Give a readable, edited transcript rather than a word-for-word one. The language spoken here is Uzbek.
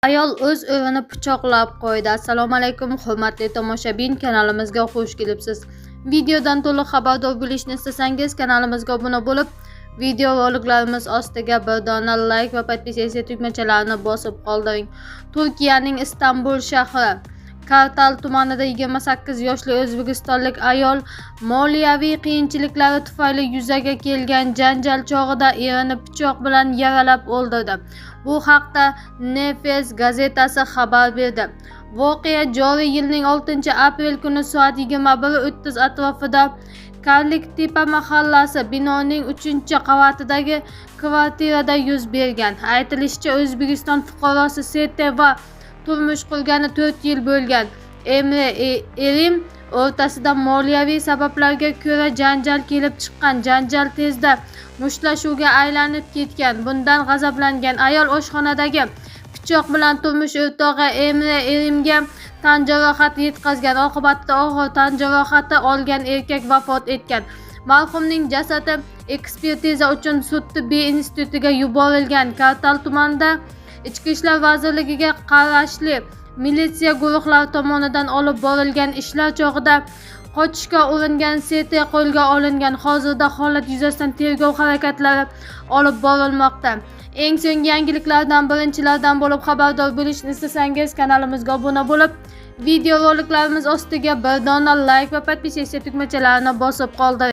Ayol o'z erini pichoqlab qo'ydi. Assalomu alaykum, hurmatli tomoshabin, kanalimizga xush kelibsiz. Videodan to'liq xabardor bo'lishni istasangiz, kanalimizga obuna bo'lib, video roliklarimiz ostiga bir dona like va подписаться tugmachalarini bosib qoldiring. Turkiyaning Istanbul shahri Kartal tumanida 28 yoshli o'zbekistonlik ayol moliyaviy qiyinchiliklari tufayli yuzaga kelgan janjal chog'ida erini pichoq bilan yaralab o'ldirdi. Bu haqda Nefes gazetasi xabar berdi. Voqea joriy yilning 6-aprel kuni soat 21:30 atrofida Karliktepa mahallasi binoning 3-qavatidagi kvartirada yuz bergan. Aytilishicha, O'zbekiston fuqarosi ST va turmush qurgani 4 yil bo'lgan Emre Erim o'rtasida moliyaviy sabablarga ko'ra janjal kelib chiqqan. Janjal tezda mushtlashuvga aylanib ketgan. Bundan g'azablangan ayol oshxonadagi pichoq bilan turmush o'rtog'i Emre Erimga tan jarohati yetkazgan. Oqibatda og'ir tan jarohati olgan erkak vafot etgan. Marhumning jasadi ekspertiza uchun sud-tibbiy institutiga yuborilgan. Kartal tumanida Ichki ishlar vazirligiga qarashli militsiya guruhlari tomonidan olib borilgan ishlar chog'ida qochishga uringan ST qo'lga olingan. Hozirda holat yuzasidan tergov harakatlari olib borilmoqda. Eng so'nggi yangiliklardan birinchilardan bo'lib xabardor bo'lishni istasangiz, kanalimizga obuna bo'lib, video roliklarimiz ostiga bir dona like va подписаться tugmachalarini bosib qoldiring.